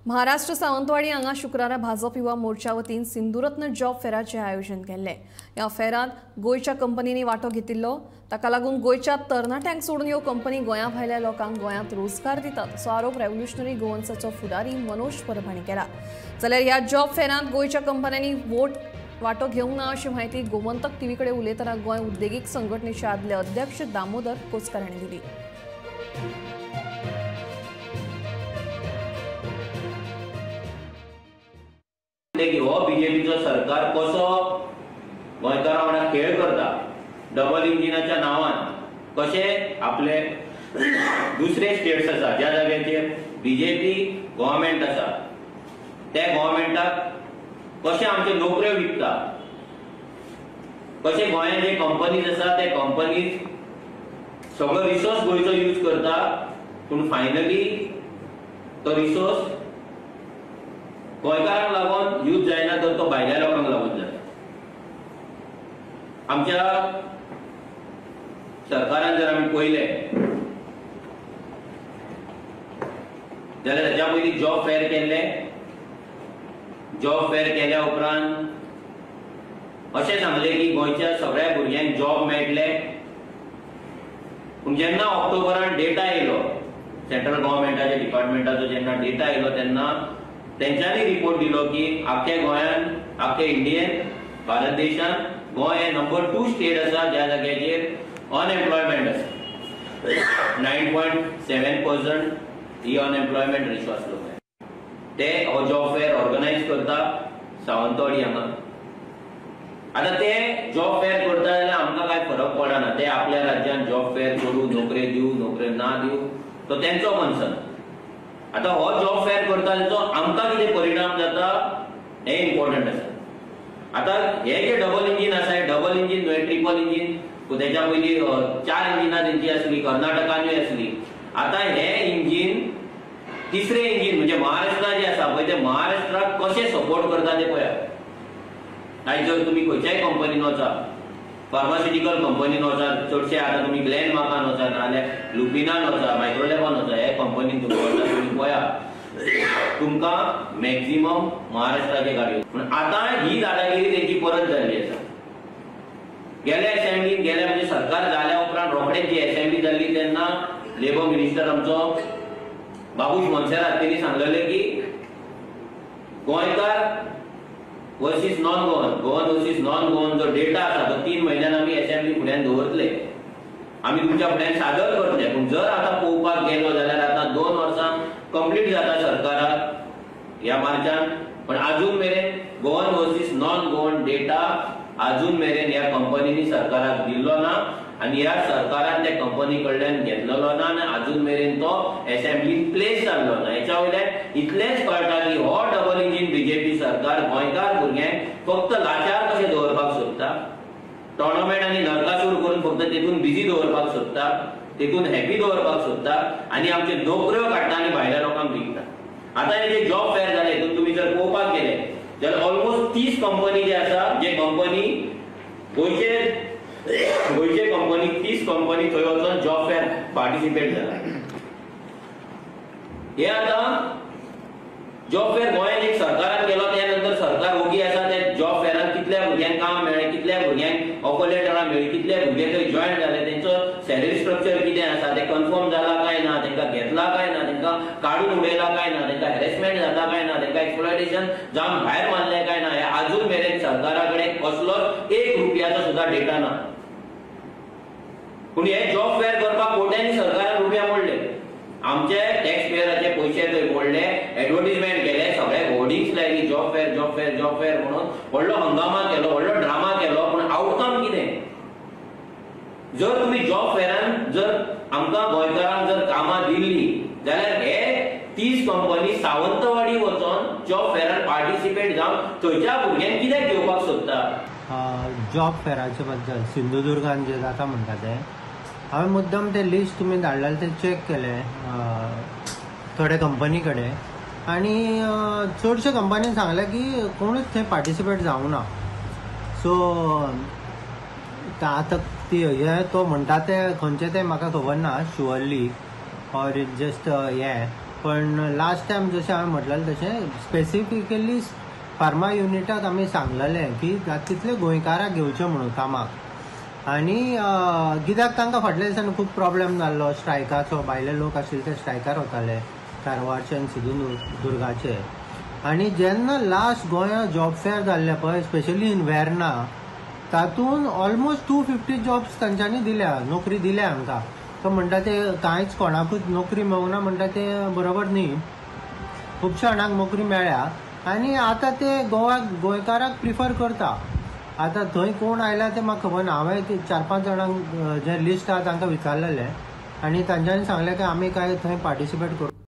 महाराष्ट्र सावंतवाडी हांगा शुक्रारा भाजप युवा मोर्चा वतीन सिंधुरत्न जॉब फेराचें आयोजन केल्लें। ह्या फेरांत गोंयच्या कंपनींनी वांटो घेतिल्लो। ताका लागून गोंयच्या तरणाट्यांक सोडून ह्यो कंपनी गोंया भायल्या लोकांक गोंयांत रोजगार दितात असो आरोप रेव्होल्युशनरी गोवन्साचो फुडारी मनोज परब हांणी केला। जाल्यार ह्या जॉब फेरांत गोंयच्या कंपन्यांनी वांटो घेवंक ना अशी म्हायती गोमंतक टीव्ही कडेन उलयतना गोंय उद्देगीक संघटनेचे आदले अध्यक्ष दामोदर कोचकार हांणी दिली। की हो बीजेपीचो सरकार कसो गोंयकारां वांगडा खेळ करता, डबल इंजिनाच्या नांवान कशे आपले दुसरे स्टेट्स आसा ज्या जाग्याचेर बीजेपी गव्हर्मेंट आसा त्या गव्हर्मेंटाक कशे आमच्यो नोकऱ्यो विकता, कशे गोंयांत जे कंपनीज आसा ते कंपनीज सगळो रिसोर्स गोंयचो यूज करता, पूण फायनली तो रिसोर्स गोंयकारांक लागून यूज जायना तर तो भायल्या लोकांक लागून जाता। आमच्या सरकारान जर आमी पळयलें जाल्यार ताच्या पयलीं जॉब फेअर केल्लें। जॉब फेअर केल्या उपरांत अशें सांगलें की गोंयच्या सगळ्या भुरग्यांक जॉब मेळटले, पूण जेन्ना ऑक्टोबरान डेटा येयलो सेंट्रल गव्हर्मेंटाच्या डिपार्टमेंटाचो जेन्ना डेटा येयलो तेन्ना तेंच्यांनी रिपोर्ट दिलो की आख्या गोंयान, आख्या इंडियेन, भारत देशान गोंय हें नंबर 2 स्टेट आसा ज्या जाग्याचेर अनएम्प्लॉयमेंट आसा। 9.7% ही अनएम्प्लॉयमेंट रेशो आसलो। ते हो जॉब फेअर ऑर्गनायज करता सावंतवाडी हांगा। आतां ते जॉब फेअर करता जाल्यार आमकां कांय फरक पडना, ते आपल्या राज्यान जॉब फेअर करूं, नोकरे दिवं, नोकरे ना दिवं, तो तेंचो कन्सर्न। आतां हो जॉब फेअर करता तेचो आमकां कितें परिणाम जाता हें इम्पॉर्टंट आसा। आतां हे जे डबल इंजीन आसा, हे डबल इंजीन न्हय ट्रिपल इंजीन, तेच्या पयलीं 4 इंजिनां तेंची आसली, कर्नाटकानूय आसली। आतां हे इंजीन तिसरें इंजीन म्हणजे महाराष्ट्रा जें आसा पळय तें महाराष्ट्राक कशें सपोर्ट करता तें पळयात। आयज जर तुमी खंयच्याय कंपनीन वचा, फार्मास्युटिकल कंपनीन वचा, चडशे आतां तुमी ग्लॅनमार्कान वचा, नाजाल्यार लुपिनान वचा, मायक्रोलॅबान वचा, हे कंपनीन तुमी वचा, तुमी पळया तुमकां मॅक्झिमम महाराष्ट्राचे गाडयो। पूण आतां ही दादागिरी तेंची परत जाल्ली आसा। गेल्या एसेंब्लीन, गेल्या म्हणजे सरकार जाल्या उपरांत रोखडेच जी एसेंब्ली जाल्ली तेन्ना लेबर मिनिस्टर आमचो बाबूश मोन्सेरात तेणी सांगलेलें की गोंयकार versus non Goan, Goan versus non Goan जो डेटा आसा तो 3 म्हयन्यान आमी एसेंब्ली फुड्यान दवरतले, आमी तुमच्या फुड्यान सादर करतले। पूण जर आतां पळोवपाक गेलो जाल्यार आतां 2 वर्सां कंप्लीट जाता सरकाराक ह्या मार्चान, पण आजून मेरेन Goan versus non Goan data आजून मेरेन ह्या कंपनींनी सरकाराक दिल्लो ना आनी ह्या सरकारान त्या कंपनी कडल्यान घेतलेलो ना आनी आजून मेरेन तो एसेंब्लीन प्लेस जाल्लो ना। हेच्या वयल्यान इतलेंच कळटा की हो डबल इंजीन बीजेपी सरकार गोंयकार भुरग्यांक फक्त लाचार कशें दवरपाक सोदता, टोर्नामेंट आनी नरकासूर करून फक्त तेतून बिजी दवरपाक सोदता, तेतून हॅपी दवरपाक सोदता आनी आमच्यो नोकऱ्यो काडटा आनी भायल्या लोकांक विकता। आतां हे जे जॉब फेअर जाले हितून तुमी जर पळोवपाक गेले जाल्यार ऑलमोस्ट 30 कंपनी जे आसा, जे कंपनी गोंयचे कंपनी 30 कंपनी थंय वचून जॉब फेअर पार्टिसिपेट जाला। हे आतां जॉब फेअर गोंयांत एक सरकारान केलो, त्या नंतर सरकार ओगी आसा त्या जॉब फेअरान कितल्या भुरग्यांक काम मेळ्ळें, कितल्या भुरग्यांक ऑफर लेटरां मेळ्ळी, कितले भुरगे थंय जॉयन जाले, तेंचो सॅलरी स्ट्रक्चर कितें आसा तें कन्फर्म जाला काय ना, तेंकां घेतला काय ना, तेंकां काडून उडयला काय ना, तेंकां हॅरेसमेंट जाता काय ना, तेंकां एक्सप्लॉयटेशन जावन भायर मारलें काय ना, हें आजून मेरेन सरकारा कडेन कसलोच 1 रुपयाचो सुद्दां डेटा ना। पूण हे जॉब फेअर करपाक कोट्यांनी सरकारान रुपया मोडले, आमचे टॅक्स पेयराचे पयशे थंय मोडले, एडवर्टीजमेंट केले, सगळे होर्डिंग्स लायली job fair job fair job fair म्हणून व्हडलो हंगामा केलो, व्हडलो ड्रामा केलो, पूण आवटकम कितें? जर तुमी जॉब फेअरान जर आमकां गोंयकारांक जर कामां दिल्ली जाल्यार हे 30 कंपनी सावंतवाडी वचोन जॉब फेअरान पार्टिसिपेट जावन थंयच्या भुरग्यांक कित्याक घेवपाक सोदता? जॉब फेअराचे बद्दल सिंधुदुर्गान जे जाता म्हणटा तें हांवें मुद्दम तें लिस्ट तुमी धाडलेलें तें चॅक केलें थोड्या कंपनी कडेन आनी चडशे कंपनीन सांगलें की कोणूच थंय पार्टिसिपेट जावंक ना। सो आतां ती हें तो म्हणटा तें खंयचें तें म्हाका खबर ना शुअरली ऑर it just हें, पण लास्ट टायम जशें हांवें म्हटलेलें तशें स्पेसिफिकली फार्मा युनिटाक आमी सांगलेलें की जाता तितले गोंयकाराक घेवचें म्हणून कामाक. आनी कित्याक तांकां फाटल्या दिसांनी खूब प्रॉब्लेम जाल्लो स्ट्रायकाचो, भायले लोक आशिल्ले ते स्ट्रायकार वताले कारवारचे आनी सिंधुदुर्गाचे. आनी जेन्ना लास्ट गोंया जॉब फेअर जाल्ले पळय स्पेशली इन वेर्ना, तातूंत ऑलमोस्ट 250 जॉब्स तांच्यांनी दिल्या, नोकरी दिल्या हांकां. तो म्हणटा ते कांयच कोणाकूच नोकरी मेळूंक ना म्हणटा ते बरोबर न्ही, खुबश्या जाणांक नोकरी मेळ्ळ्या आनी आतां ते गोंयकाराक प्रिफर करता. आतां थंय कोण आयला तें म्हाका खबर ना, हांवें 4-5 जाणांक जे लिस्ट आहा तांकां विचारलेलें आनी तांच्यांनी सांगलें की आमी कांय थंय पार्टिसिपेट करूं.